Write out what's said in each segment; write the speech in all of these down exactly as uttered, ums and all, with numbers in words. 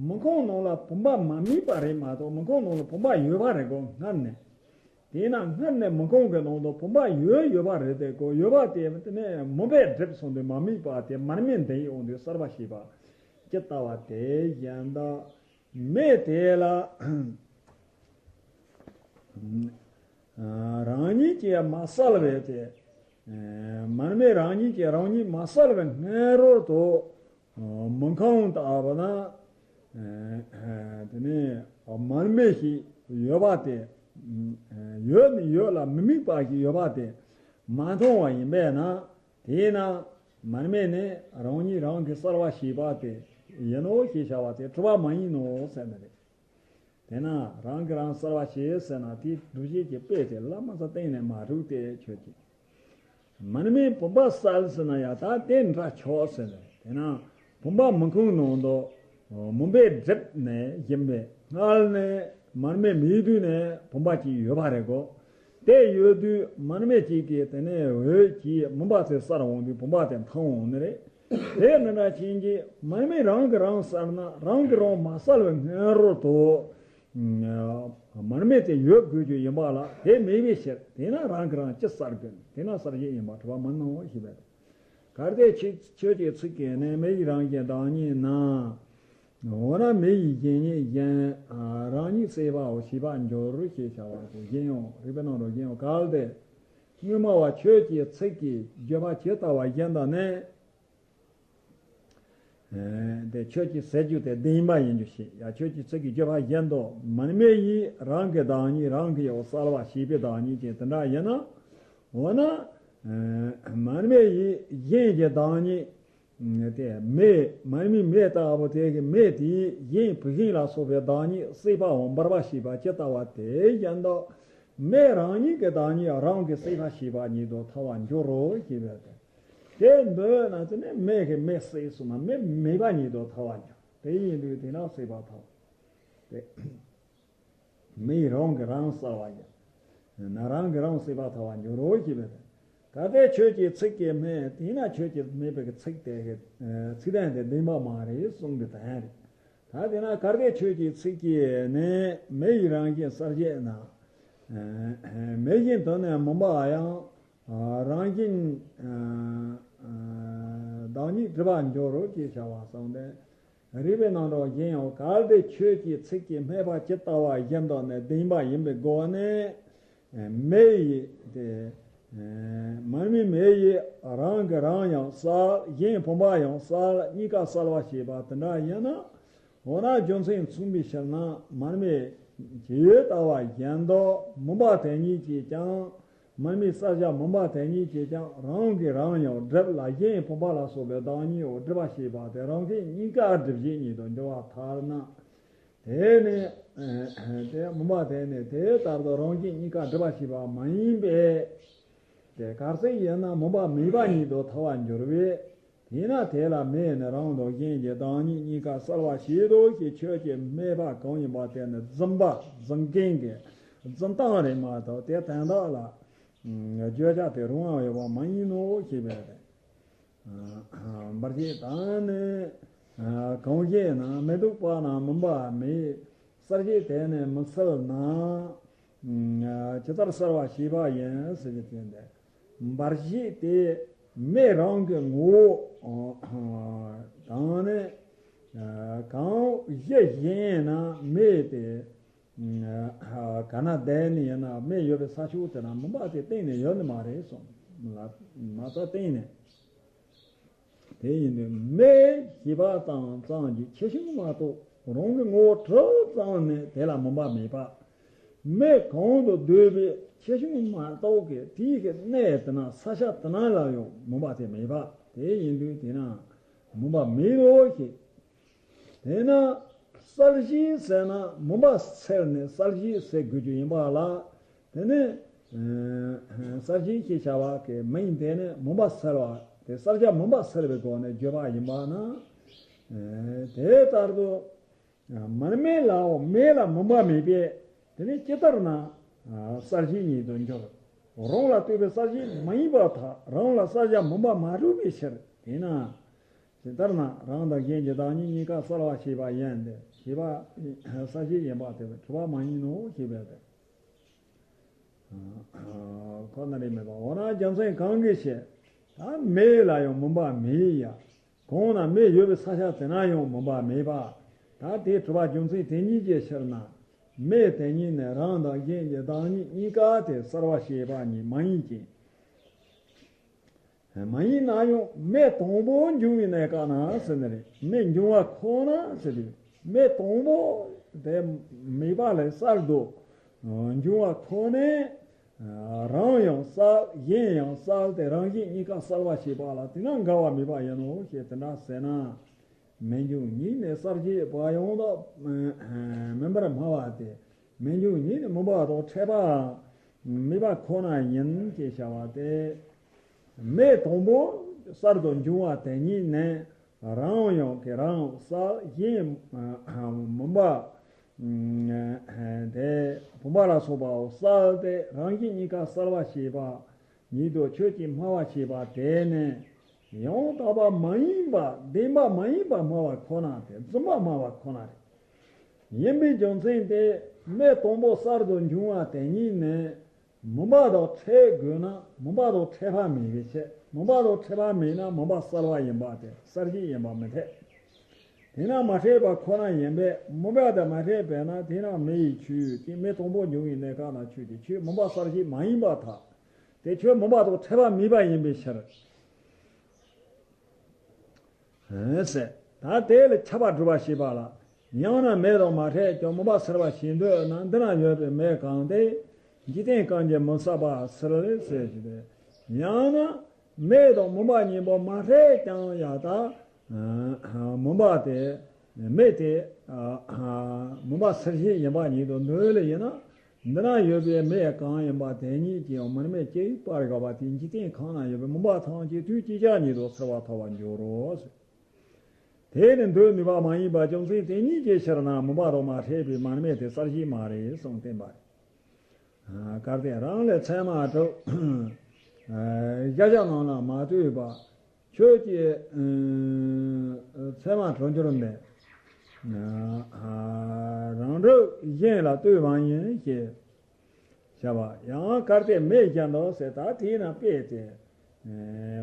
མུན་ཁང་ནང་ལ་བུམ་པ་མ་དམིགས་པ་རེད་མ་གཏོགས། མུན་ཁང་ནང་ལ་བུམ་པ་ཡོད་པ་རེད་གོ། སྔར་ནས། དེས་ན་སྔར་ནས་མུན་ཁང་གི་ནང་དུ་བུམ་པ་ཡོད་ཡོད་པ་རེད་དེ་གོ། ཡོད་པ་དེ་དེ་ནས་མུན་པས་བསྒྲིབས་སོང་དུས་མ་དམིགས་པ་དེ་མར་མེ་འདི་ཡོང་དུས་གསལ་བར་བྱེད་པ་ཇི་ལྟ་བ་དེ་བཞིན་དུ། མེ་དེ་ལ་རང་ཉིད་ཀྱིས་མ་གསལ་བའི་དེ། མར་མེ་རང་ཉིད་ཀྱིས་རང་ཉིད་མ་གསལ་བའི་སྔོན་རོལ་དུ། མུན་ཁང་ལྟ་བུ་ན། དེ་ནས་མར་མེ་ཞིག་ཡོད་པ་དེ། ཡོད་ནི་ཡོད་ལ་མི་དམིགས་པ་ཞིག་ཡོད་པ་དེ་མ་མཐོང་བ་ཡིན་པས་ན། དེས་ན་མར་མེ་ནི་རང་ཉིད་རང་གིས་གསལ་བར་བྱེད་པ་དེ་ཡིན་ནོ་ཞེས་བྱ་བ་དེ་གྲུབ་པ་མ་ཡིན་ནོ་ཟེར་ནི་རེད། དེས་ན་རང་གིས་རང་གསལ་བར་བྱེད་ཟེར་ན་དེའི་སྒྲུབ་བྱེད་ཀྱི་དཔེ་དེ་ལ་མ་ས་གཏན་ནས་མ་གྲུབ་སྟེ་ཆོས་ཅན། མར་མེ་བུམ་པ་གསལ་ཟེར་ན་ཡང་ད་དེ་འདྲ་ཆོག་ཟེར་ནས། དེས་ན་བུམ་པ་མུན་ཁང་ནང་དུ་མུན་པས་བསྒྲིབས་ནས་ཡིན་པས། སྔར་ནས་མར་མེ་མེད་དུས་ནས་བུམ་པ་གཅིག་ཡོད་པ་རེད་གོ། དེ་ཡོད་དུས་མར་མེ་གཅིག་གིས་དེ་ནས་འོད་ཀྱིས་མུན་པ་དེ་གསལ་འོང་དུས་བུམ་པ་དེ་མཐོང་འོང་ནི་རེད། དེ་འདི་འདྲ་ཅན་གྱི་མར་མེ་རང་གིས་རང་གསལ་ན་རང་གིས་རང་མ་གསལ་བའི་སྔོན་རོལ་དུ། མར་མེ་དེ་ཡོད་དགོས་རྒྱུ་ཡིན་པ་ལ་དེ་མེད་པའི་ཕྱིར། དེས་ན་རང་གིས་རང་ཅི་གསལ་དགོས་ན། དེས་ན་གསལ་བྱེད་ཡིན་པ་གྲུབ་པ་མིན་ནོ་ཞེས་པས། གལ་ཏེ་ཆོས་ཆོས་ཀྱི་ཚིག་གིས་ནི་མེ་ཡི་རང་བཞིན་བདག་ཉིད་ན། འོ་ན་མེ་ཡི་གཞན་ཉིད་གཞན་རང་ཉིད་སྲེད་པའོ་ཞེས་པར་འགྱུར་ཞེས་བྱ་བ་གཞན་ཡང་། རིགས་པའི་རྣམ་གྲངས་གཞན་ཡང་། གལ་ཏེ་སྔོན་མ་བ་ཆོས་ཀྱི་ཚིག་གིས་བརྗོད་པ་ཇི་ལྟ་བ་བཞིན་དུ་ནི། དེ་ཆོས་ཀྱི་ཟེར་རྒྱུ་དེ་བདེན་པ་ཡིན་རྒྱུ་ཞིག། ཡང་ཆོས་ཀྱི་ཚིག་གིས་བརྗོད་པ་བཞིན་དུ་མར་མེ་ཡིས་རང་གི་བདག་ཉིད་རང་གིས་ཡང་གསལ་བར་བྱེད་པའི་བདག་ཉིད་ཅན་དེ་འདྲ་ཡིན་ན། འོ་ན། མར་མེ་ཡིས་གཞན་གྱི་བདག་ཉིད། དེ་མེ་མར་མེ་མེ་ལྟ་བུ་དེ་གི་མེ་དེས་གཞན་བུད་ཤིང་ལ་སོགས་པའི་བདག་ཉིད་སྲེད་པའམ་འབར་བར་བྱེད་པ་ཇི་ལྟ་བ་དེ་བཞིན་དུ། མེ་རང་ཉིད་ཀྱི་བདག་ཉིད་རང་གིས་སྲེད་པར་བྱེད་པ་ཉིད་དུ་ཐལ་བར་འགྱུར་རོ་ཞེས་པས་ཏེ། དེ་འདོད་ན་དེ་ནི་མེ་གིས་མེ་བསྲེགས་སོང་ན་མེ་མེད་པ་ཉིད་དུ་ཐལ་བར་འགྱུར། དེ་ཡིན་དུས་དེ་ན་སྲེད་པ་ཐལ། དེ། མེ་ཡིས་རང་གིས་རང་གསལ་བ་ཡིན་ན་རང་གིས་རང་སྲེད་པ་ཐལ་བར་འགྱུར་རོ་ཞེས་པས། ད་ལྟའི་ཆོས་ཀྱི་ཚིག་གིས་སྨྲས། དེས་ན་ཆོས་ཀྱི་སྨྲས་པའི་ཚིག་དེ་གི་ཚིག་དོན་དེ་བདེན་པ་མ་རེད་གསུངས་པའི་དོན་རེད། ད་དེས་ན་གལ་ཏེ་ཆོས་ཀྱི་ཚིག་གིས་ནི་མེ་ཡི་རང་བཞིན་གསལ་བྱེད་ན། མེ་བཞིན་དུ་ནི་མུན་པ་ཡང་རང་བཞིན་བདག་ཉིད་སྒྲིབ་པར་འགྱུར་རོ་ཞེས་བྱ་བ་གསུངས་ཏེ། རིགས་པའི་རྣམ་གྲངས་གཞན་ཡང་། གལ་ཏེ་ཆོས་ཀྱི་ཚིག་གིས་སྨྲས་པ་ཇི་ལྟ་བ་བཞིན་དུ་ནི་བདེན་པ་ཡིན་པའི་སྒོ་ནས། མེ་ཡིས་དེ། མར་མེ་མེ་ཡིས་རང་གིས་རང་ཡང་གསལ། གཞན་བུམ་པ་ཡང་གསལ། གཉིས་ཀ་གསལ་བར་བྱེད་པ་དེ་འདྲ་ཡིན་ན། འོ་ན་རྒྱུ་མཚན་མཚུངས་པའི་ཕྱིར་ན་མར་མེ་ཇི་ལྟ་བ་བཞིན་དུ་མུན་པ་དེ་ཉིད་ཀྱིས་ཀྱང་། མར་མེའི་གསལ་བྱ་མུན་པ་དེ་ཉིད་ཀྱིས་ཀྱང་རང་གིས་རང་ཡང་སྒྲིབ་ལ་གཞན་བུམ་པ་ལ་སོགས་པའི་བདག་ཉིད་འོ་སྒྲིབ་པ་ཞེས་པ་དེ་རང་བཞིན་གཉིས་ཀ་སྒྲིབ་བྱེད་ཉིད་དུ་འགྱུར་བར་ཐལ་ན། དེ་ནི་དེ་མུན་པ་དེ་ནི་དེ་ལྟར་དུ་རང་བཞིན་གཉིས་ཀ་སྒྲིབ་པ་ཞེས་པ་མ་ཡིན་པས། དེ་གལ་སྲིད་ཡིན་ན་མུན་པ་མེད་པ་ཉིད་དུ་ཐལ་བར་འགྱུར་བས། དེས་ན་དེ་ལ་མེ་ནི་རང་དང་གཞན་གྱི་བདག་ཉིད་གཉིས་ཀ་གསལ་བར་བྱེད་དོ་ཞེས་ཆོས་ཀྱི་སྨྲས་པ་གང་ཡིན་པ་དེ་ནི་རྫུན་པ་རྫུན་མཁན་གྱི་རྫུན་གཏམ་རེད་མ་གཏོགས་དེ་དོན་དག་ལ་བརྗོད་བྱ་དེ་རུང་བ་ཡོད་པ་མ་ཡིན་ནོ་ཞེས་པས་རེད། འབར་བྱེད་དང་ནི་གང་ཞེ་ན། མི་སྡུག་པ་ན་མུན་པ་མེད། གསལ་བྱེད་དེ་ནི་མི་གསལ་ན། ཇི་ལྟར་གསལ་བར་བྱེད་པ་ཡིན་ཟེར་གྱི་དོན་ཏེ། འབར་བྱེད་དེ་མེ་རང་གི་ངོ་བོ་དང་ནི། གང་ཞེ་ན་མེ་དེ། ག་ན་བསྡད་ནི་ཡིན་ན་མེ་ཡོད་པའི་ས་ཕྱོགས་དེ་ན་མུན་པ་དེ་གཏན་ནས་ཡོད་ནི་མ་རེད་གསུངས། མ་རྩ་གཏན་ནས། དེ་ཡིན་དུས་མེ་ཞེས་པ་ཙམ་ཙམ་གྱིས་ཆེ་ཆུང་མ་གཏོགས་རང་གི་ངོ་བོ་གྲུབ་ཙམ་ནས་དེ་ལ་མུན་པ་མེད་པ། མེ་གང་དུ་སྡོད་པའི་ཆེ་ཆུང་མ་གཏོགས་ཀྱི་དེའི་གི་གནས་དེ་ན་ས་ཆ་དེ་ན་ལ་ཡང་མུན་པ་དེ་མེད་པ། དེ་ཡིན་དུས་དེ་ན་མུན་པ་མེད་དོ་ཞེས། དེས་ན་གསལ་བྱེད་ཟེར་ན་མུན་པ་སེལ་ནས་གསལ་བྱེད་ཟེར་དགོས་རྒྱུ་ཡིན་པ་ལ། དེ་ནི་གསལ་བྱེད་ཅེས་བྱ་བ་གི་མིང་དེ་ནི་མུན་པ་སེལ་བ་དེ་གསལ་བྱ་མུན་པ་སེལ་བའི་སྒོ་ནས་བརྗོད་པ་ཡིན་པ་ན། དེ་ལྟར་དུ་མར་མེ་ལའོ་མེ་ལ་མུན་པ་མེད་པས་དེ་ནི་ཇི་ལྟར་ན་གསལ་བྱེད་ཉིད་དུ་འགྱུར། རང་ལ་ལྟོས་པའི་གསལ་བྱེད་མ་ཡིན་པར་ཐལ། རང་ལ་གསལ་བྱ་མུན་པ་མ་གྲུབ་པའི་ཕྱིར། དེས་ན། ཇི་ལྟར་ན་རང་དང་གཞན་གྱི་བདག་ཉིད་གཉིས་ཀ་གསལ་བར་བྱེད་པ་ཡིན་ཏེ། བྱེད་པ་གསལ་བྱེད་ཡིན་པ་དེ་གྲུབ་པ་མ་ཡིན་ནོ་ཞེས་པས་ཏེ། ཁོ་ན་རེ་མེད་པ། འོ་ན་རྒྱུ་མཚན་གང་གིས་ཤེས། ད་མེ་ལ་ཡང་མུན་པ་མེད་ཡ། གང་ན་མེ་ཡོད་པའི་ས་ཆ་དེ་ན་ཡང་མུན་པ་མེད་པ། ད་དེ་གྲུབ་པ་རྒྱུ་མཚན་དེ་ཉིད་ཀྱི་ཕྱིར་ན། མེ་དེ་ཉིད་ནི་རང་དང་གཞན་གྱི་བདག་ཉིད་གཉིས་ཀ་དེ་གསལ་བར་བྱེད་པ་ཉིད་མ་ཡིན་ཅིང་། མ་ཡིན་ན་ཡང་མེ་དང་པོ་འབྱུང་བའི་གནས་སྐབས་ན་ཟེར་ནི་རེད། མེ་འབྱུང་བ་ཁོ་ན་ཟེར་དུས། མེ་དང་པོ་དེ་མེད་པ་ལས་གསར་དུ་འབྱུང་བ་ཁོ་ནས། རང་ཡང་གསལ། གཞན་ཡང་གསལ་ཏེ་རང་གཞན་གཉིས་ཀ་གསལ་བར་བྱེད་པ་ལ་དེ་ན་འགལ་བ་མེད་པ་ཡིན་ནོ་ཞེས་དེ་འདྲ་ཟེར་ན། མེ་འབྱུང་ཉིད་ནི་གསལ་བྱེད་པ་ཡང་དག་མིན་པར་སྨྲ་བ་སྟེ། མེ་འབྱུང་ཉིད་ནི་མུན་པ་དང་ཕྲད་པའམ་མེད་པ་ཁོ་ན་ཡིན་ཞེས་བྱ་བ་སྟེ། མེ་དང་པོ་གསར་དུ་འབྱུང་བ་དེ་ཉིད་ནི་རང་ཡང་གི་རང་གསལ། གཞན་མུན་པ་དེ་བུམ་པ་ལ་སོགས་པའོ་གསལ་ཏེ་རང་གཞན་གཉིས་ཀ་གསལ་བར་བྱེད་པ་ཉིད་དུ་ཁྱོད་ཀྱིས་སྨྲ་བར་བྱེད་པ་དེ་ནི་ཡང་དག་པ་མ་ཡིན་པ། བདེན་པ་མ་ཡིན་པ་སྨྲ་བ་ཁོ་ན་སྟེ་རྫུན་པ་སྨྲ་བ་ཁོ་ན་རེད། ཡིན་པའི་རྒྱུ་མཚན་དེ་མེ་དང་པོ་གསར་དུ་འབྱུང་བ་དེ་ཉིད་ནི་མུན་པ་དང་ཕྲད་དགོས་ན་མུན་པ་དང་ཕྲད་པ་མེད་པའི་ཕྱིར། མུན་པ་དང་ཕྲད་པ་མེད་ན་མུན་པ་གསལ་བ་ཡིན་པ་དེ་གསལ་བྱེད་ཡིན་པ་མི་འཐད། དེས་ན་མ་ཕྲད་པ་ཁོ་ན་ཡིན་པས་མུན་པ་དེ་མ་ཕྲད་པས་ན་དེས་ན་མེ་ཡི་ཆོས་ཀྱི་མེ་དང་པོ་འབྱུང་བའི་གནས་སྐབས་ན་ཆོས་ཀྱི་ཆོས་མུན་པ་གསལ་བྱེད་མ་ཡིན་པར་ཐལ། དེ་ཆོས་མུན་པ་དང་ཕྲད་པ་མེད་པ་ཡིན་པའི་ཕྱིར། ཟེར། ད་དེ་ལ་ཁྱབ་པ་སྒྲུབ་པར་བྱེད་པ་ལ། ཡང་ན་མེ་དང་མ་ཕྲད་ཀྱང་མུན་པ་སེལ་བར་བྱེད་འདོད་ན། འདི་ན་ཡོད་པའི་མེ་གང་དེ་འཇིག་རྟེན་གང་གིས་མི་གསལ་བར་སེལ་ཟེར་གྱི་དེ། ཡང་ན་མེ་དང་མུན་པ་གཉིས་པོ་མ་ཕྲད་ཀྱང་ཡང་དག་མུན་པ་དེ། མེ་དེ་མུན་པ་སེལ་བྱེད་ཡིན་པ་ཉིད་དུ་འདོད་ལེ་ཡིན་ན། འདི་ན་ཡོད་པའི་མེ་གང་ཡིན་པ་དེ་ཉིད་ཀྱིས་ཡང་མུན་མེད་སྐྱེ་བོའི་བར་དགག་པ་དེས་འཇིག་རྟེན་གང་ན་ཡོད་པའི་མུན་པ་ཐམས་ཅད་དུས་གཅིག་ཅར་ཉིད་དུ་སེལ་བར་ཐལ་བར་འགྱུར་རོ། དེ་ནི་འདོད་ནུས་པ་མ་ཡིན་པ་རྒྱུ་མཚན་དེ་ཉིད་ཀྱི་ཕྱིར་ན་མུན་པ་དང་མ་ཕྲད་པའི་མར་མེ་དེ་གསལ་བྱེད་མ་རེད་གསུངས་བསྟན་པ་རེད། གལ་ཏེ་རང་ལས་ཚད་མ་གྲུབ། གཞལ་བྱ་རྣམས་ལ་མ་ལྟོས་པ། ཁྱོད་ཀྱིས་ཚད་མ་གྲུབ་འགྱུར་མེད། རང་གྲུབ་གཞན་ལ་ལྟོས་མ་ཡིན་ཞེས་བྱ་བ་ཡང་། གལ་ཏེ་མེ་གཞན་དག་ཟེར། ད་དེས་ན་དཔེ་དེ།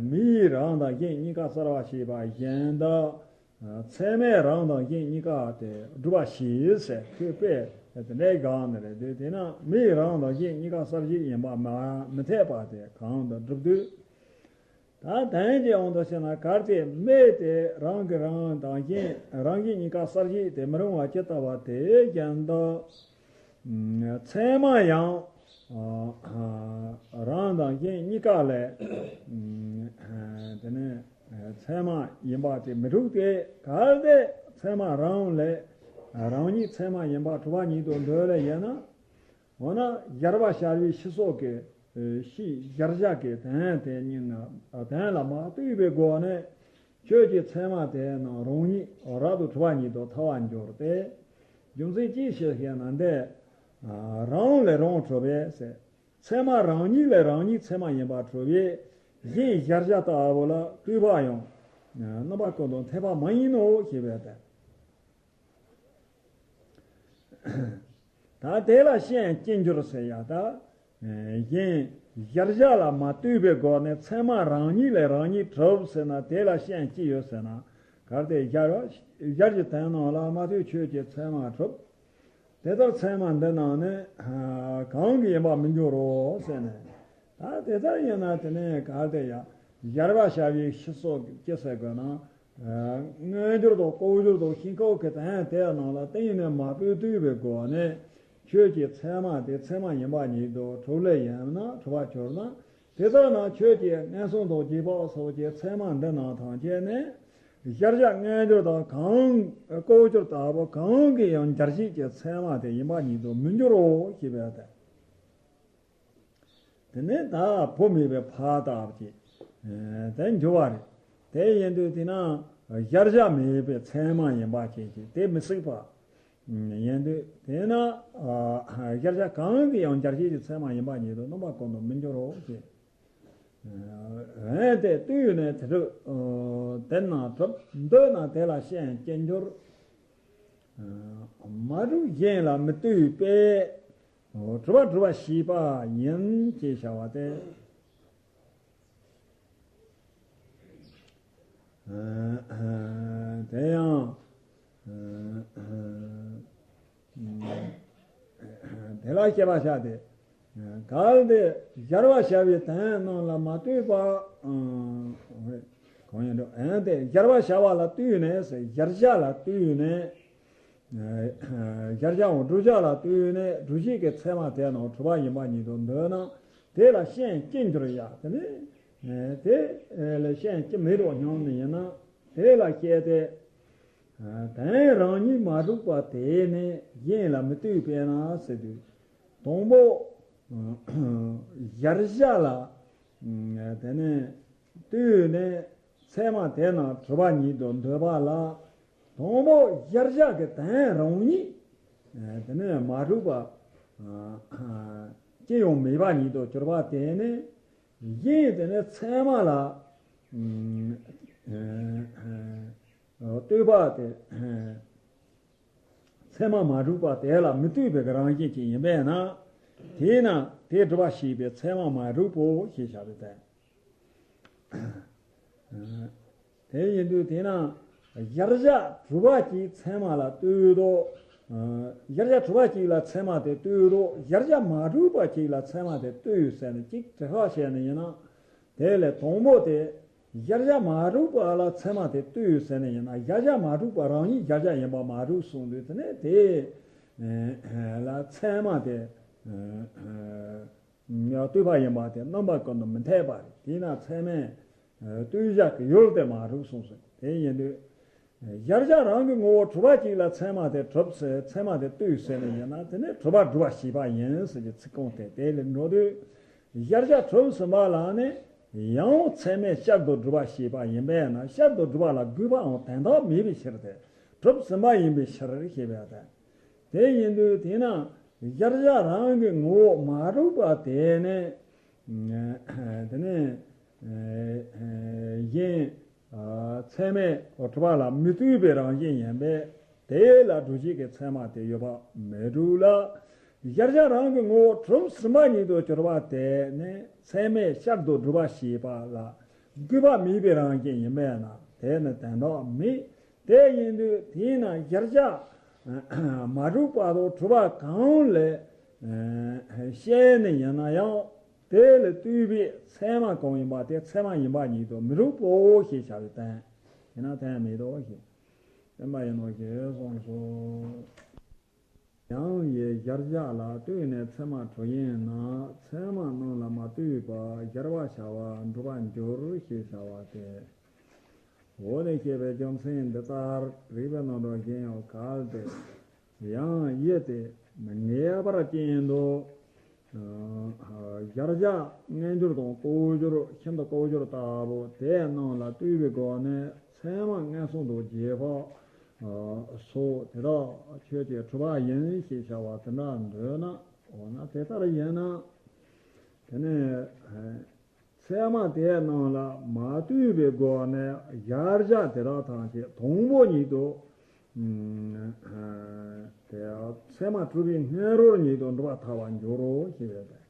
མེ་ཡིས་རང་དང་གཞན་གཉིས་ཀ་གསལ་བར་བྱེད་པ་བཞིན་དུ། ཚད་མས་རང་དང་གཞན་གཉིས་ཀ་དེ་སྒྲུབ་པར་བྱེད་ཟེར། ཁོས་དཔེ་དེ་འདྲའི་སྒང་ནས་རེད་དུས། དེས་ན་མེ་ཡིས་རང་དང་གཞན་གཉིས་ཀ་གསལ་བྱེད་ཡིན་པ་མ་མི་འཐད་པ་དེ་གང་དུ་སྒྲུབ་དུས། ད་དོན་གྱི་དབང་དུ་བྱས་ན། གལ་ཏེ་མེ་དེ་རང་གིས་རང་དང་གཞན་རང་གཞན་གཉིས་ཀ་གསལ་བྱེད་དེ་མི་རུང་བ་ཇི་ལྟ་བ་དེ་བཞིན་དུ། ཚད་མ་ཡང་རང་དང་གཞན་གཉིས་ཀ་ལས་དེ་ནས་ཚད་མ་ཡིན་པ་དེ་མི་འགྲུབ་སྟེ། གལ་ཏེ་ཚད་མ་རང་ལས་རང་ཉིད་ཚད་མ་ཡིན་པ་གྲུབ་པ་ཉིད་དུ་འདོད་ལེ་ཡིན་ན། འོ་ན་གཞལ་བྱ་བྱ་བའི་སྤྱི་སོགས་ཀྱི་ཕྱིའི་གཞལ་བྱ་གི་དོན་དེ་ཉིད་ནི་དོན་ལ་མ་ལྟོས་པའི་སྒོ་ནས། ཁྱོད་ཀྱི་ཚད་མ་དེ་རྣམས་རང་ཉིད་རབ་ཏུ་གྲུབ་པ་ཉིད་དུ་ཐལ་བར་འགྱུར་ཏེ། རྒྱུ་མཚན་ཅི་ཞིག་ཞེ་ན། འདི་རང་ལས་རང་གྲུབ་པས་ཟེར། ཚད་མ་རང་ཉིད་ལས་རང་ཉིད་ཚད་མ་ཡིན་པར་གྲུབ་པས། གཞན་གཞལ་བྱ་ལྟ་བུ་ལ་ལྟོས་པ་ཡང་རྣམ་པ་ཀུན་ཏུ་འཐད་པ་མ་ཡིན་ནོ་ཞེས་པས་ཏེ། ད་དེ་ལ་ཤན་ཅི་འགྱུར་ཟེར་ཡ། ད་གཞན་གཞལ་བྱ་ལ་མ་ལྟོས་པའི་སྒོ་ནས་ཚད་མ་རང་ཉིད་ལས་རང་ཉིད་གྲུབ་ཟེར་ན། དེ་ལ་ཤན་ཅི་ཡོད་ཟེར་ན། གལ་ཏེ་གཞལ་བྱ་གཞལ་བྱའི་དོན་རྣམས་ལ་མ་ལྟོས་ཁྱོད་ཀྱི་ཚད་མ་གྲུབ། དེ་ལྟར་ཚད་མ་འདི་རྣམས་ནི་གང་གི་ཡིན་པར་མི་འགྱུར་རོ་ཟེར་ནས། ད་དེ་ལྟར་ཡིན་ན་དེ་ནས་གལ་ཏེ་ཡང་གཞལ་བྱ་བྱ་བའི་སྤྱི་སོགས་ཀྱི་ཅི་ཟེར་དགོས་ན། མངོན་གྱུར་དང་ལྐོག་གྱུར་དང་ཤིན་ཏུ་གི་དོན་དེ་རྣམས་ལ་གཏན་ནས་མ་ལྟོས་པའི་སྒོ་ནས་ཁྱོད་ཀྱི་ཚད་མ་དེ་ཚད་མ་ཡིན་པ་ཉིད་དུ་གྲུབ་ལེ་ཡིན་ན་གྲུབ་པར་གྱུར་ན། དེ་ལྟར་ན་ཁྱོད་ཀྱི་མངོན་སུམ་དང་རྗེས་དཔག་སོགས་ཀྱི་ཚད་མ་འདི་རྣམས་ཐམས་ཅད་ནི་གཞལ་བྱ་མངོན་གྱུར་དང་གང་ལྐོག་གྱུར་ལྟ་བུ་གང་གི་ཡང་འཇལ་བྱེད་ཀྱི་ཚད་མ་དེ་ཡིན་པ་ཉིད་དུ་མི་འགྱུར་རོ་ཞེས་པས་ཏེ། དེ་ནས་ད་བུ་མེད་པའི་ཕ་ལྟ་བུ་ཅིག་དེ་འགྱུར་བ་རེད། དེ་ཡིན་དུས་དེ་ན་གཞལ་བྱ་མེད་པའི་ཚད་མ་ཡིན་པ་ཅིག་ཅིག་དེ་མི་སྲིད་པ་ཡིན་དུས། དེས་ན་གཞལ་བྱ་གང་གི་ཡང་འཇལ་བྱེད་ཀྱི་ཚད་མ་ཡིན་པ་ཉིད་དུ་རྣམ་པ་ཀུན་ཏུ་མི་འགྱུར་རོ་ཞེས། འོན་ཏེ་ལྟོས་ནས་དེ་གྲུབ། དེ་རྣམས་གྲུབ་འདོད་ན་དེ་ལ་ཤན་ཅི་འགྱུར། མ་གྲུབ་གཞན་ལ་མི་ལྟོས་པས། གྲུབ་པ་གྲུབ་པ་ཞེས་པ་ཡིན་ཅེས་བྱ་བ་སྟེ། དེ་ཡང་། དེ་ལ་དཔྱད་པ་བྱ་སྟེ། གལ་ཏེ་སྦྱར་བར་བྱ་བའི་དོན་རྣམས་ལ་མ་ལྟོས་པ། གང་ཡིན་འགྲོ། འོན་ཏེ་སྦྱར་བར་བྱ་བ་ལ་ལྟོས་ནས་ཟེར། སྦྱར་བྱ་ལ་ལྟོས་ནས། སྦྱར་བྱའམ་བསྒྲུབ་བྱ་ལ་ལྟོས་ནས་སྒྲུབ་བྱེད་ཀྱི་ཚད་མ་དེ་རྣམས་གྲུབ་པ་ཡིན་པ་ཉིད་དུ་འདོད་ན། དེ་ལ་ཤན་ཅི་འགྱུར་ཡ། དེ་ནི། དེ་ལ་ཤན་ཅི་མེད་དོ་སྙམ་ནི་ཡིན་ན། དེ་ལ་བཤད་དེ། དོན་རང་ཉིད་མ་གྲུབ་པ་དེ་ནི་གཞན་ལ་མི་ལྟོས་པས་ན་ཟེར་དུས། དང་པོ། སྦྱར་བྱ་ལ། དེ་ནི་ལྟོས་ནས་ཚད་མ་དེ་རྣམས་གྲུབ་པ་ཉིད་དུ་འདོད་པ་ལ། དང་པོ་སྦྱར་བྱ་གི་དོན་རང་ཉིད། དེ་ནི་མ་གྲུབ་པ། ཅི་ཡང་མེད་པ་ཉིད་དུ་གྱུར་པ་དེ་ནི། གཞན་དེ་ནི་ཚད་མ་ལ། ལྟོས་པ་དེ། ཚད་མ་མ་གྲུབ་པ་དེ་ལ་མི་ལྟོས་པའི་རང་བཞིན་ཅན་ཡིན་པས་ན། དེས་ན་དེ་སྒྲུབ་པ་ཞེས་པའི་ཚད་མ་མ་གྲུབ་པོ་ཞེས་བྱ་བའི་དོན། དེ་ཡིན་དུས་དེས་ན་སྦྱར་བྱ་གྲུབ་པ་གཅིག་ཚད་མ་ལ་ལྟོས་དོ། སྦྱར་བྱ་གྲུབ་པ་གཅིག་ལ་ཚད་མ་དེ་ལྟོས་དོ། སྦྱར་བྱ་མ་གྲུབ་པ་གཅིག་ལ་ཚད་མ་དེ་ལྟོས་ཟེར་ནས་གཅིག་དྲི་བ་བཤད་ནས་ཡིན་ན། དེ་ལས་དང་པོ་དེ། སྦྱར་བྱ་མ་གྲུབ་པ་ལ་ཚད་མ་དེ་ལྟོས་ཟེར་ནས་ཡིན་ན། སྦྱར་བྱ་མ་གྲུབ་པ་རང་ཉིད་སྦྱར་བྱ་ཡིན་པ་མ་གྲུབ་གསུངས་དུས་དེ་ནས་དེ་ལ་ཚད་མ་དེ་ལྟོས་པ་ཡིན་པ་དེ་རྣམ་པ་ཀུན་ཏུ་མི་འཐད་པ་རེད། དེས་ན་ཚད་མས་ལྟོས་བྱ་གི་ཡུལ་དེ་མ་གྲུབ་གསུངས་སོ། དེ་ཡིན་དུས། སྦྱར་བྱ་རང་གི་ངོ་བོ་གྲུབ་པ་གཅིག་ལ་ཚད་མ་དེ་གྲུབ་ཟེར། ཚད་མ་དེ་ལྟོས་ཟེར་ནས་ཡིན་ན་དེ་ནི་གྲུབ་པ་སྒྲུབ་པ་ཞེས་པ་ཡིན་ཟེར་གྱི་ཚིག་རྐང་དེ་དེ་ལས་འགྲོ་དུས། སྦྱར་བྱ་གྲུབ་ཟིན་པ་ལ་ནི་ཡང་ཚད་མས་བསྐྱར་དུ་སྒྲུབ་པ་ཞེས་པ་ཡིན་པས་ན། བསྐྱར་དུ་སྒྲུབ་པ་ལ་དགོས་པའང་དོན་དག་མེད་པའི་ཕྱིར་ཏེ། གྲུབ་ཟིན་པ་ཡིན་པའི་ཕྱིར་ཞེས་པ་དང་། དེ་ཡིན་དུས་དེས་ན་སྦྱར་བྱ་རང་གི་ངོ་བོ་མ་གྲུབ་པ་དེ་ནི། དེ་ནི། གཞན། ཚད་མས་གྲུབ་པ་ལ་མི་ལྟོས་པའི་རང་བཞིན་ཡིན་པས། དེ་ལ་སྒྲུབ་བྱེད་ཀྱི་ཚད་མ་དེ་ཡོད་པ་མི་འགྲུབ་ལ། སྦྱར་བྱ་རང་གི་ངོ་བོ་གྲུབ་ཟིན་པ་ཉིད་དུ་གྱུར་པ་དེ་ནི་ཚད་མས་བསྐྱར་དུ་སྒྲུབ་པ་ཞེས་པ་ལ་དགོས་པ་མེད་པའི་རང་བཞིན་ཡིན་པས་ན་དེ་ནི་དོན་དག་མེད། དེ་ཡིན་དུས་དེས་ན་སྦྱར་བྱ་མ་གྲུབ་པ་དང་གྲུབ་པ་གང་ལས་བཤད་ནི་ཡིན་ན་ཡང་། དེ་ལ་ལྟོས་པའི་ཚད་མ་གང་ཡིན་པ་དེ་ཚད་མ་ཡིན་པ་ཉིད་དུ་མི་རུང་བའོ་ཞེས་བྱ་བའི་དོན། ཡིན་ན་དོན་མེད་དོ་ཞེས། བསྟན་པ་ཡིན་ནོ་ཞེས་གསུངས་སོ། ཡང་ཡི་སྦྱར་བྱ་ལ་ལྟོས་ནས་ཚད་མ་གྲུབ་ཡིན་ན། ཚད་མ་རྣམས་ལ་མ་ལྟོས་པར་སྦྱར་བར་བྱ་བ་འགྲུབ་པར་འགྱུར་ཞེས་བྱ་བ་སྟེ། འོ་ནི་ཞེས་པའི་རྒྱུ་མཚན་འདི་ལྟར་རིགས་པའི་རྣམ་གྲངས་གཞན་ཡང་གལ་ཏེ། ཡང་ཡི་སྟེ་ངེས་པར་ཅན་དུ། སྦྱར་བྱ་སྔ་འགྱུར་དང་ལྐོག་གྱུར་ཤིན་ཏུ་ལྐོག་གྱུར་ལྟ་བུ་དེ་རྣམས་ལ་ལྟོས་པའི་སྒོ་ནས་ཚད་མ་ངན་སོང་དང་རྗེས་དཔག་སོགས་དེ་དག་ཆོས་ཅན་གྲུབ་པ་ཡིན་ཞེས་བྱ་བ་དེ་འདྲ་འདོད་ན། འོ་ན་དེ་ལྟར་ཡིན་ན། དེ་ནས། ཚད་མ་དེ་རྣམས་ལ་མ་ལྟོས་པའི་སྒོ་ནས་སྦྱར་བྱ་དེ་དག་ཐམས་ཅད་དང་པོ་ཉིད་དུ། དེ་ཚད་མ་གྲུབ་པའི་སྔ་རོལ་ཉིད་དུ་འགྲུབ་པར་ཐལ་བར་འགྱུར་རོ་ཞེས་པས།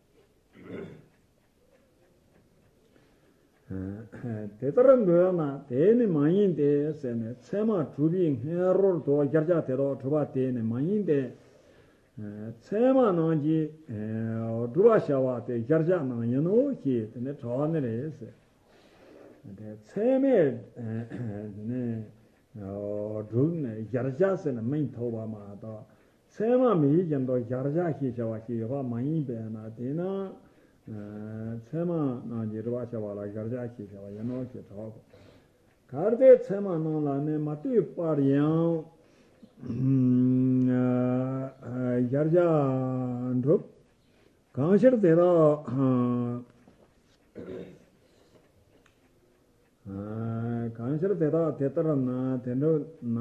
དེ་ལྟར་འདོད་ན་དེ་ནི་མ་ཡིན་ཏེ་ཟེར་ནས་ཚད་མ་གྲུབ་པའི་སྔ་རོལ་དུ་སྦྱར་བྱ་དེ་དག་གྲུབ་པ་དེ་ནི་མ་ཡིན་ཏེ། ཚད་མ་རྣམས་ཀྱིས་སྒྲུབ་པར་བྱ་བ་དེ་སྦྱར་བྱ་རྣམས་ཡིན་ནོ་ཞེས་དེ་ནི་དྲི་བ་ནི་རེད་ཟེར། དེ་ཚད་མས་དེ་ནི་སྒྲུབ་ནས་སྦྱར་བྱ་ཟེར་ནས་མིང་ཐོགས་པ་མ་གཏོགས། ཚད་མ་མེད་བཞིན་དུ་སྦྱར་བྱ་ཞེས་བྱ་བ་ཞིག་ཡོད་པ་མ་ཡིན་པས་ན། དེས་ན་ཚད་མ་རྣམས་ཀྱིས་སྒྲུབ་པར་བྱ་བ་ལ་སྦྱར་བྱ་ཞེས་བྱ་བ་ཡིན་ནོ་ཞེས་དྲི་བ། གལ་ཏེ་ཚད་མ་རྣམས་ལ་ནི་མ་ལྟོས་པར་ཡང་སྦྱར་བྱ་འགྲུབ། གང་ཕྱིར་དེ་དག་གང་ཕྱིར་དེ་དག་དེ་ལྟར་ན། དེ་འགྲུབ་ན་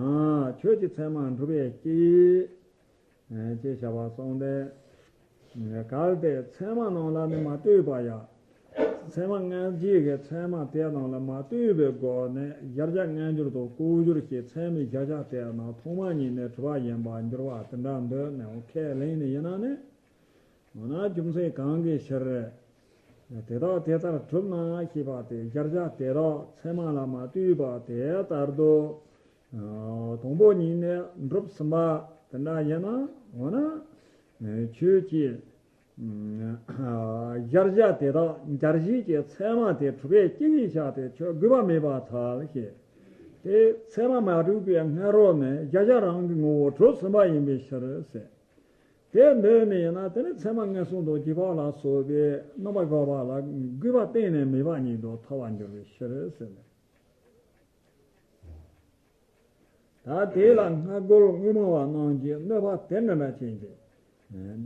ཁྱོད་ཀྱི་ཚད་མ་འགྲུབ་པས་ཅི། ཅེས་བྱ་བ་གསུངས་ཏེ། གལ་ཏེ་ཚད་མ་རྣམས་ལ་ནི་མ་ལྟོས་པ་ཡང་ ཚད་མ་སྔ་རྗེས་ཀྱི་ཚད་མ་དེ་རྣམས་ལ་མ་ལྟོས་པའི་སྒོ་ནས་གཞལ་བྱ་སྔ་འགྱུར་དང་ལྐོག་གྱུར་གྱི་ཚད་མའི་གཞལ་བྱ་དེ་རྣམས་ཐོག་མ་ཉིད་ནས་གྲུབ་པ་ཡིན་པར་འགྱུར་བ་དེ་འདྲ་འདོད་ནས་ཁས་ལེན་ནི་ཡིན་ན་ནི། འོ་ན་རྒྱུ་མཚན་གང་གི་ཕྱིར། དེ་དག་དེ་ལྟར་གྲུབ་ན་ཞེས་པ་སྟེ་གཞལ་བྱ་དེ་དག་ཚད་མ་ལ་མ་ལྟོས་པ་དེ་ལྟར་དུ། དང་པོ་ཉིད་ནས་འགྲུབ་ཟིན་པ་དེ་འདྲ་ཡིན་ན། འོ་ན་ཁྱོད་ཀྱིས་གཞལ་བྱ་དེ་དག་འཇལ་བྱེད་ཀྱི་ཚད་མ་དེ་གྲུབ་པའི་རྐྱེན་གྱིས་བཞག་སྟེ་ཁྱོད་དགོས་པ་མེད་པར་ཐལ་ཞེས། དེ་ཚད་མ་མ་གྲུབ་པའི་སྔ་རོལ་ནས་གཞལ་བྱ་རང་གི་ངོ་བོ་གྲུབ་ཟིན་པ་ཡིན་པའི་ཕྱིར་ཟེར། དེ་འདོད་ནི་ཡིན་ན་དེ་ནི་ཚད་མ་མངོན་སུམ་དང་རྗེས་དཔག་ལ་སོགས་པའི་རྣམ་པར་འཇོག་པ་ལ་དགོས་པ་གཏན་ནས་མེད་པ་ཉིད་དུ་ཐལ་བར་འགྱུར་བའི་ཕྱིར་ཟེར་ནས། ད་དེ་ལ་སྔ་རྒོལ་དངོས་མང་བ་རྣམས་ཀྱིས་གནོད་པ་དེ་འདྲ་འདྲ་བྱེད་ཅིང་།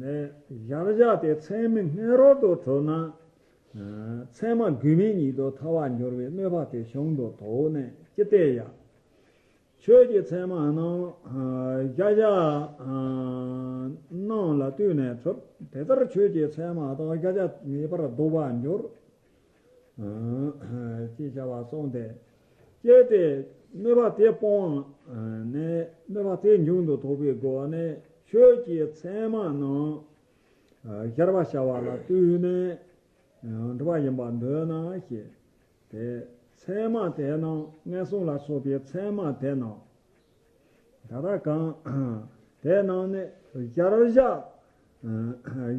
ནས་གཞལ་བྱ་དེ་ཚད་མའི་སྔ་རོལ་དུ་གྲུབ་ན། ཚད་མ་དགོས་མེད་ཉིད་དུ་ཐལ་བར་འགྱུར་བའི་གནོད་པ་དེ་བྱུང་དུ་དོགས་ནས་ཅི་སྟེ་ཡང་། ཁྱོད་ཀྱི་ཚད་མ་རྣམས་གཞལ་བྱ་རྣམས་ལ་ལྟོས་ནས་གྲུབ། དེ་ལྟར་ཁྱོད་ཀྱི་ཚད་མ་དང་གཞལ་བྱ་ངེས་པར་ལྡོག་པར་འགྱུར། ཅེས་བྱ་བ་གསུངས་ཏེ། ཀྱེ་སྟེ། གནོད་པ་དེ་སྤོང་ནས་གནོད་པ་དེ་འབྱུང་དུ་དོགས་པའི་སྒོ་ནས་ཁྱོད་ཀྱི་ཚད་མ་རྣམས་གཞལ་བར་བྱ་བ་ལ་ལྟོས་ནས་གྲུབ་པ་ཡིན་པར་འདོད་ན་ཞེས། དེ་ཚད་མ་དེ་རྣམས་མངོན་སུམ་ལ་སོགས་པའི་ཚད་མ་དེ་རྣམས། ད་ལྟ་གང་། དེ་རྣམས་ནི་གཞལ་བྱ།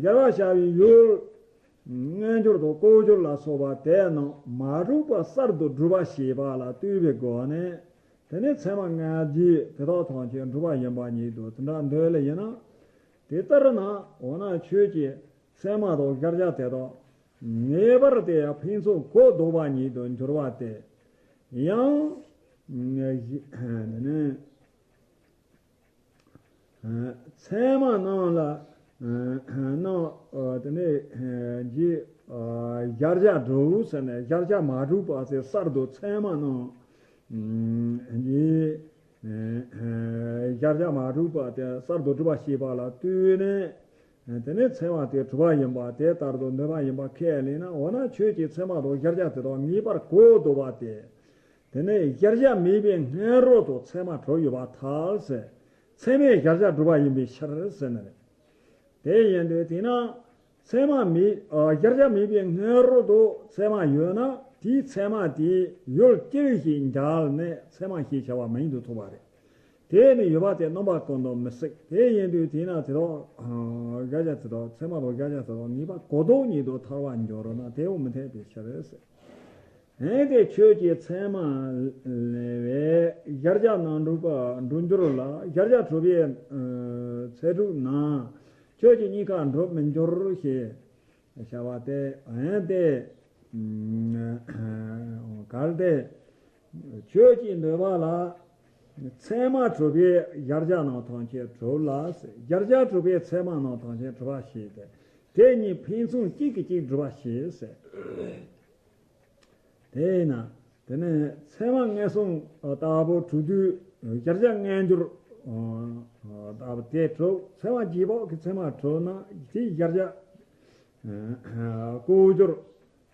གཞལ་བར་བྱ་བའི་ཡུལ། སྔ་འགྱུར་དང་ལྐོག་གྱུར་ལ་སོགས་པ་དེ་རྣམས་མ་གྲུབ་པ་གསར་དུ་སྒྲུབ་པ་ཞེས་པ་ལ་ལྟོས་པའི་སྒོ་ནས། དེ་ནི་ཚད་མ་སྔ་རྗེས་དེ་དག་ཐམས་ཅད་གྲུབ་པ་ཡིན་པ་ཉིད་དུ་དེ་འདྲ་འདོད་ལེ་ཡིན་ན། དེ་ལྟར་ན་འོ་ན་ཁྱོད་ཀྱིས་ཚད་མ་དང་གཞལ་བྱ་དེ་དག་ངེས་པར་དེ་ཕན་ཚུན་གོ་ལྡོག་པ་ཉིད་དུ་འགྱུར་བ་སྟེ། ཡང་། དེ་ནི། ཚད་མ་རྣམས་ལ། རྣམས། དེ་ནས་རྗེས། གཞལ་བྱ་གྲུབ་ཟེར་ནས་གཞལ་བྱ་མ་གྲུབ་པ་ཟེར་གསར་དུ་ཚད་མ་རྣམས། རྗེས། གཞལ་བྱ་མ་གྲུབ་པ་དེ་གསར་དུ་གྲུབ་པ་ཞེས་པ་ལ་ལྟོས་ནས། དེ་ནས་ཚད་མ་དེ་གྲུབ་པ་ཡིན་པ་དེ་ལྟར་དུ་འདོད་པ་ཡིན་པ་ཁས་ལེན་ན། འོ་ན་ཁྱོད་ཀྱིས་ཚད་མ་དང་གཞལ་བྱ་དེ་དག་ངེས་པར་གོ་ལྡོག་པ་སྟེ། དེ་ནས་གཞལ་བྱ་མེད་པའི་སྔ་རོལ་དུ་ཚད་མ་གྲུབ་ཡོད་པར་ཐལ་ཟེར། ཚད་མས་གཞལ་བྱ་སྒྲུབ་པ་ཡིན་པའི་ཕྱིར་ཟེར་ནི་རེད། དེ་ཡིན་དུས་དེས་ན། ཚད་མ་མེད། གཞལ་བྱ་མེད་པའི་སྔ་རོལ་དུ་ཚད་མ་ཡོད་ན་དེའི་ཚད་མ་དེའི་ཡུལ་སྐྱེ་བའི་ཞིག་འཇལ་ནས་ཚད་མ་ཞེས་བྱ་བ་མིང་དུ་ཐོགས་པ་རེད། དེ་ནི་ཡོད་པ་དེ་རྣམ་པ་ཀུན་ཏུ་མི་སྲིད། དེ་ཡིན་དུས་དེས་ན་དེ་དག་གཞལ་བྱ་དེ་དག་ཚད་མ་དང་གཞལ་བྱ་དེ་དག་ངེས་པ་གོ་ལྡོག་ཉིད་དུ་ཐལ་བར་འགྱུར་ན་དེ་འོ་མི་འཐད་པའི་ཕྱིར་ཟེར། འོན་ཏེ་ཁྱོད་ཀྱི་ཚད་མ་ལས་པའི་གཞལ་བྱ་རྣམས་གྲུབ་པ་འགྲུབ་འགྱུར་ལ་གཞལ་བྱ་གྲུབ་པའི་ཚད་གྲུབ་ན། ཁྱོད་ཀྱི་གཉིས་ཀ་འགྲུབ་མི་འགྱུར་ཞེས་བྱ་བ་སྟེ། འོན་ཏེ། གལ་ཏེ། ཁྱོད་ཀྱིས་འདོད་པ་ལ། ཚད་མ་གྲུབ་པའི་གཞལ་བྱ་རྣམས་ཐམས་ཅད་གྲུབ་ལ་ཟེར། གཞལ་བྱ་གྲུབ་པའི་ཚད་མ་རྣམས་ཐམས་ཅད་གྲུབ་པ་ཞེས་ཏེ། དེ་གཉིས་ཕན་ཚུན་གཅིག་གིས་གཅིག་སྒྲུབ་པ་ཞེས་ཟེར། དེས་ན། དེ་ནས་ཚད་མ་མངོན་སུམ་ལྟ་བུ་གྲུབ་དུས་གཞལ་བྱ་སྔ་འགྱུར་ལྟ་བུ་དེ་གྲུབ། ཚད་མ་རྗེས་དཔག་གི་ཚད་མ་གྲུབ་ན་དེའི་གཞལ་བྱ་ལྐོག་གྱུར།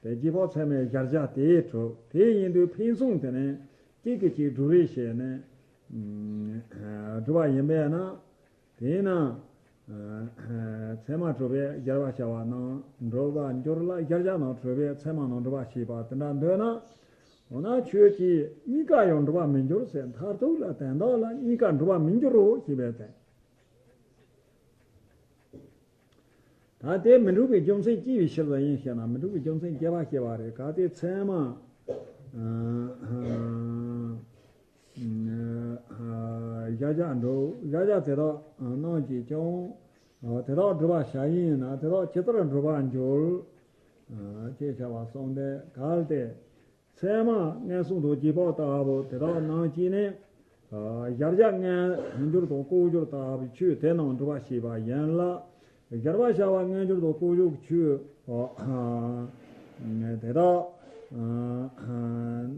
དེ་རྗེས་དཔག་ཚད་མའི་གཞལ་བྱ་དེ་གྲུབ། དེ་ཡིན་དུས་ཕན་ཚུན་དེ་ནས་གཅིག་གིས་གཅིག་སྒྲུབ་རེས་བྱས་ནས་སྒྲུབ་པ་ཡིན་པས་ན། དེས་ན། ཚད་མ་གྲུབ་པས་གཞལ་བར་བྱ་བ་རྣམས་འགྲུབ་པར་འགྱུར་ལ་གཞལ་བྱ་རྣམས་གྲུབ་པས་ཚད་མ་རྣམས་གྲུབ་པ་ཞེས་པ་དེ་འདྲ་འདོད་ན། འོ་ན་ཁྱོད་ཀྱིས་གཉིས་ཀ་ཡང་འགྲུབ་པར་མི་འགྱུར་ཟེར། མཐར་ཐུག་ལ་དོན་དག་ལ་གཉིས་ཀ་འགྲུབ་པར་མི་འགྱུར་རོ་ཞེས་པའི་དོན། ད་དེ་མི་འགྲུབ་པའི་རྒྱུ་མཚན་ཅི་ཡི་ཕྱིར་དུ་ཡིན་ཞེ་ན། མི་འགྲུབ་པའི་རྒྱུ་མཚན་རྒྱས་པར་བཤད་པ་རེད། གལ་ཏེ་ཚད་མ་གཞལ་བྱ་འགྲུབ། གཞལ་བྱ་དེ་དག་རྣམས་ཀྱིས་ཀྱང་དེ་དག་སྒྲུབ་པར་བྱ་ཡིན་ན་དེ་དག་ཇི་ལྟར་འགྲུབ་པར་འགྱུར། ཅེས་བྱ་བ་གསུངས་ཏེ། གལ་ཏེ། ཚད་མ་མངོན་སུམ་དང་རྗེས་དཔག་ལྟ་བུ་དེ་དག་རྣམས་ཀྱིས་ནི། གཞལ་བྱ་སྔ་འགྱུར་དང་ལྐོག་གྱུར་ལྟ་བུའི་ཆོས་དེ་རྣམས་སྒྲུབ་པར་བྱེད་པ་ཡིན་ལ། གཞལ་བར་བྱ་བ་སྔ་འགྱུར་དང་ལྐོག་གྱུར་གྱི་ཆོས་དེ་དག་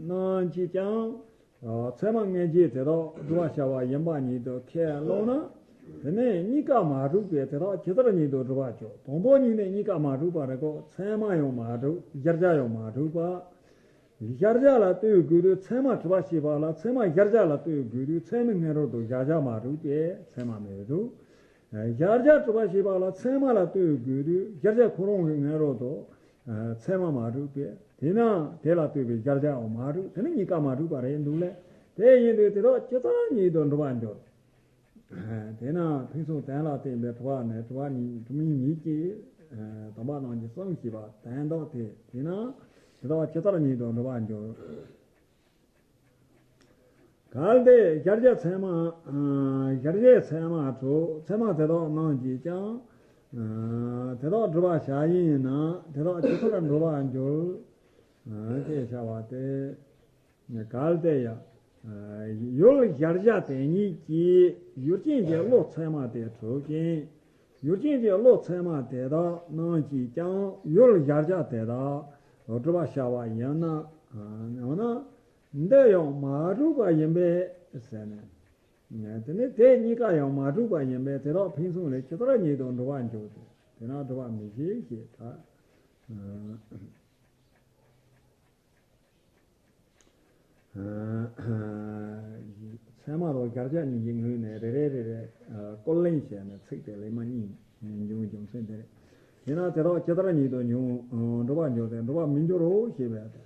རྣམས་ཀྱིས་ཀྱང་ཚད་མ་སྔ་རྗེས་དེ་དག་སྒྲུབ་པར་བྱ་བ་ཡིན་པ་ཉིད་དུ་ཁས་བླངས་ན། དེ་ནས་གཉིས་ཀ་མ་གྲུབ་པས་དེ་དག་ཇི་ལྟར་ཉིད་དུ་སྒྲུབ་པར་འགྱུར། དང་པོ་ཉིད་ནས་གཉིས་ཀ་མ་གྲུབ་པ་རེད་གོ། ཚད་མ་ཡང་མ་གྲུབ། གཞལ་བྱ་ཡང་མ་གྲུབ་པ། གཞལ་བྱ་ལ་ལྟོས་དགོས་དུས་ཚད་མ་གྲུབ་པ་ཤེས་པ་ལ་ཚད་མ་གཞལ་བྱ་ལ་ལྟོས་དགོས་དུས་ཚད་མའི་སྔོན་རོལ་དུ་གཞལ་བྱ་མ་གྲུབ་པས་ཚད་མ་མི་གྲུབ། གཞལ་བྱ་གྲུབ་པ་ཤེས་པ་ལ་ཚད་མ་ལ་ལྟོས་དགོས་དུས་གཞལ་བྱ་ཁོ་རང་གི་སྔོན་རོལ་དུ་ཚད་མ་མ་གྲུབ་པས། དེས་ན་དེ་ལ་ལྟོས་པའི་གཞལ་བྱའང་མ་གྲུབ། དེ་ནི་གཉིས་ཀ་མ་གྲུབ་པ་རེད་འདུག་ལས། དེ་ཡིན་དུས་དེ་དག་ཇི་ལྟར་ཉིད་དུ་འགྲུབ་པར་འགྱུར། དེས་ན་ཕུན་སུམ་དོན་ལ་བརྟེན་པའི་དྲི་བ་ནི་དྲི་བ་གཉིས་དྲི་མིན་གཉིས་ཀྱིས་དམ་པ་རྣམས་ཀྱི་གསུང་ཞེས་པ་དོན་དག་དེ། དེས་ན་དེ་དག་ཇི་ལྟར་ཉིད་དུ་འགྲུབ་པར་འགྱུར། གལ་ཏེ་གཞལ་བྱ་ཚད་མ། གཞལ་བྱའི་ཚད་མ་གྲུབ། ཚད་མ་དེ་དག་རྣམས་ཀྱིས་ཀྱང་དེ་དག་སྒྲུབ་པར་བྱ་ཡིན་ན་དེ་དག་ཇི་ལྟར་འགྲུབ་པར་འགྱུར། ཅེས་བྱ་བ་སྟེ། གལ་ཏེ་ཡང་། ཡུལ་གཞལ་བྱ་དེ་ཉིད་ཀྱིས་ཡུལ་ཅན་གྱི་བློ་ཚད་མ་དེ་གྲུབ་ཅིང་། ཡུལ་ཅན་གྱི་བློ་ཚད་མ་དེ་དག་རྣམས་ཀྱིས་ཀྱང་ཡུལ་གཞལ་བྱ་དེ་དག་སྒྲུབ་པར་བྱ་བ་ཡིན་ན། ཡང་ན་འདི་ཡང་མ་གྲུབ་པ་ཡིན་པས་ཟེར་ནས། དེ་ནི་དེ་གཉིས་ཀ་ཡང་མ་གྲུབ་པ་ཡིན་པས་དེ་དག་ཕུན་སུམ་ལས་ཇི་ལྟར་ཉིད་དུ་འགྲུབ་པར་འགྱུར་ཏེ། དེས་ན་སྒྲུབ་པ་མི་བྱེད་ཅེས་གྲགས། ཚད་མ་དང་གཞལ་བྱ་གཉིས་ཀྱི་ངོས་ནས་རེ་རེ་རེ་རེ་བཀོད་ལེན་བྱས་ནས་ཚིག་དེ་ལེགས་མ་གཉིས་འབྱུང་རྒྱུ་མཚན་དེ་རེད། དེས་ན་དེ་དག་ཇི་ལྟར་ཉིད་དུ་འགྲུབ་པར་འགྱུར་ཏེ་འགྲུབ་པར་མི་འགྱུར་རོ་ཞེས་པས་ཏེ།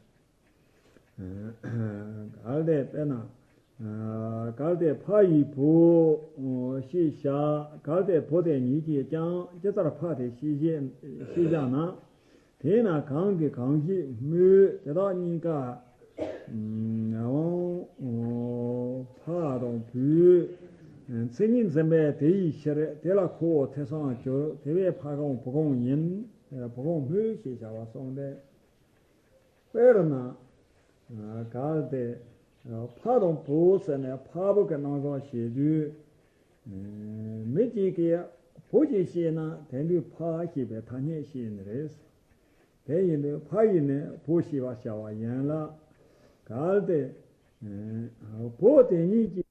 གལ་ཏེ་དཔེར་ན། གལ་ཏེ་ཕ་ཡི་བུ་ཞེས་བྱ། གལ་ཏེ་བུ་དེ་ཉིད་ཀྱིས་ཀྱང་ཇི་ལྟར་ཕ་དེ་ཤེས་བྱ་ན། དེས་ན་གང་གིས་གང་ཞིག་སྨོས། དེ་དག་གཉིས་ཀ་ཕ་དང་བུའི་མཚན་ཉིད་འཛིན་པས་དེ་ཡི་ཕྱིར་དེ་ལ་ཁོ་བོ་ཐོས་བསམ་གྱུར། དེ་བས་ཕ་གང་བུ་གང་ཡིན། བུ་གང་སྨོས་ཞེས་བྱ་བ་གསུངས་ཏེ། དཔེར་ན། གལ་ཏེ། ཕ་དང་བུ་ཟེར་ནས་ཕ་བུ་གི་རྣམ་གཞག་བྱེད་དུས། མི་གཅིག་གིས་བུ་ཞིག་ཤེས་ན་དེ་དུས་ཕ་ཞེས་པའི་ཐ་སྙད་ཤེས་ནི་རེད། དེ་ཡིན་དུས་ཕ་ཡིས་ནི་བུ་ཤེས་པར་བྱ་བ་ཡིན་ལ། གལ་ཏེ། བུ་དེ་ཉིད་ཀྱིས།